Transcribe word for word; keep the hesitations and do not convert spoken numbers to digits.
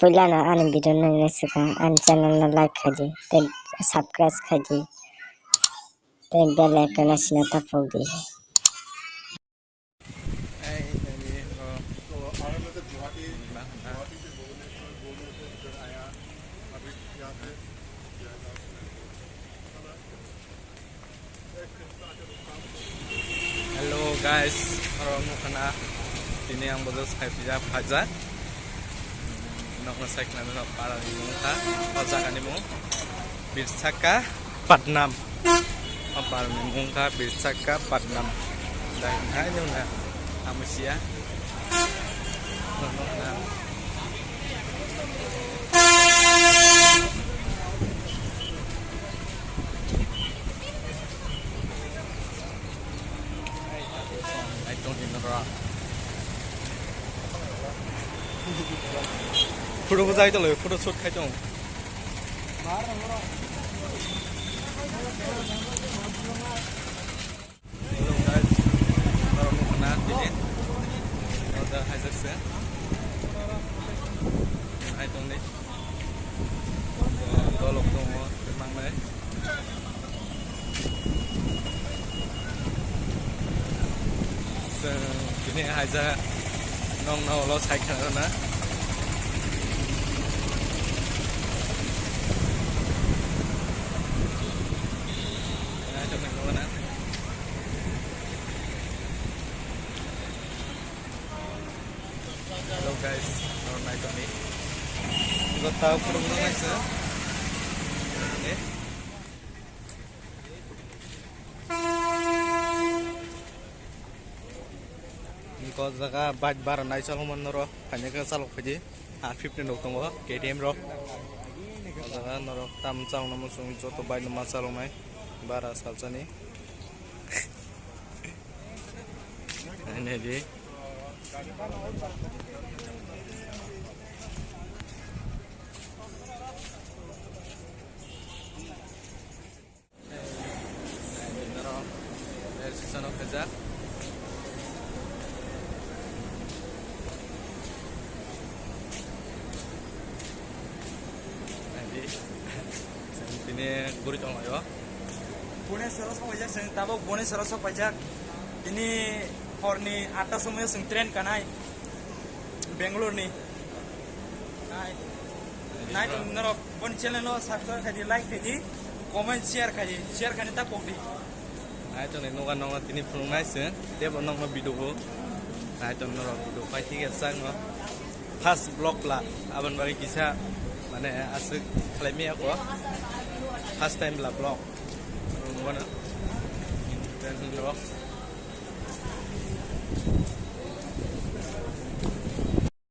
Puila no ani video no naisika ani channel no like khaidi tei subscribe khaidi tei bell icon no sina tapokdi. Hello guys, oro wngkha na tini ang bodo sai pijak phaijak. Nokno sai khna no para ni mung kha, o jaga ni mung Birsaka Patnam. O para ni mung kha Birsaka Patnam. Dai hai nung na amusia. Nokno na. Photo bo jai tong, photo shoot khai tong. Hello guys, norok nukha na tini. Order haijakse. Hai tongni. Dolok tongo, mangnai. Chwng tini haija nokno ulo sai khna rwna. Hello guys, norok naitoni. Ibo tao phuru phuru naisa. Ko jaga bike bara nai chalok man norok, phaina khe chalok phaidi. R fifteen rok tongo, K T M rok. O jaga norok tam chalokna muchung joto bike no ma chaloknai bara salsani. Naidi. Registration khaijak. Naidi. Chwng tini guri tonglaio. Bhubaneswaro sok paijak, chwng tabuk Bhubaneswaro sok paijak. Tini horni atta somoyo chwng train kanai Bangalore ni. Nai, nai tong norok boni channel no subscribe khaidi, like khaidi, comment, share khaidi, share khaini ta pokdi. Nai tong ni noga noga tini phunuk nai se, tebo nokno video bo. Nai tong norok video pai thik ya sang no. First vlog la, aboni bagwi kisa, mane, aswk khlai maya ko. First time la vlog. Nungwana. Then norok.